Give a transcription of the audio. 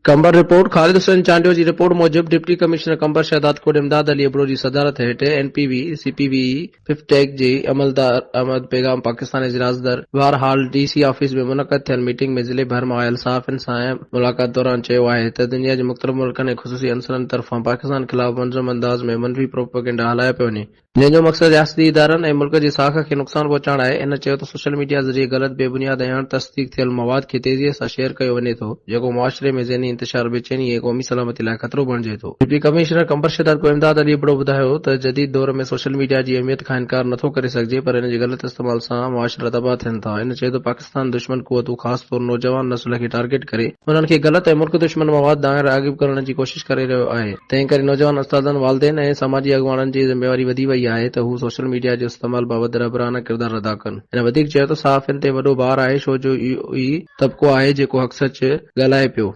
Qambar, report, Khalid Hussain Chandio جي report موجب deputy commissioner Qambar Shahdadkot Imdad Ali Abro جي صدارت هيٺ N P V, C P V E, PIFTEC جي عملدار احمد پيغام پاڪستان اجلاس در بار هال ڊي سي آفيس ۾ منعقد ٿيل ميٽنگ ۾ ضلعي ڀر مان آيل صحافين سان ملاقات دوران چيو آهي ته دنيا جي مختلف ملڪن ۽ خصوصي عنصرن طرفان پاڪستان خلاف منظم انداز ۾ منفي پروپئگنڊا هلايو پيو وڃي جنهن جو مقصد رياستي ادارن ۽ ملڪ جي ساک کي نقصان پهچائڻ آهي. هن چيو ته سوشل ميڊيا ذريعي غلط، بي بنياد ۽ اڻ تصديق ٿيل مواد کي تيزيء سان شيئر ڪيو وڃي ٿو، جيڪو معاشري ۾ ذهني انتشار، بيچيني ۽ قومي سلامتي لاء خطرو بڻجي ٿو. ڊپٽي ڪمشنر قمبر شهدادڪو امداد علي ابڙو ٻڌايو ته جديد دور ۾ سوشل ميڊيا جي اهميت کان انڪار نٿو ڪري سگهجي پر ان جي غلط استعمال سان معاشرا تباهه ٿين ٿا. هن چيو ته پاڪستان دشمن قوتون خاص طور نوجوان نسل کي ٽارگيٽ ڪري انهن کي غلط ۽ ملڪ دشمن مواد ڏانهن راغب ڪرڻ جي ڪوشش ڪري رهيو آهي، تنهن ڪري نوجوان استادن، والدين ۽ سماجي اڳواڻن جي ذميواري وڌي وئي آهي ته هو سوشل ميڊيا جي استعمال بابت رهبرانه ڪردار ادا ڪن. هن وڌيڪ چيو ته صحافين تي وڏو بار آهي ڇو جو اهو ئي طبقو آهي جيڪو حق سچ ڳالهائي پيو.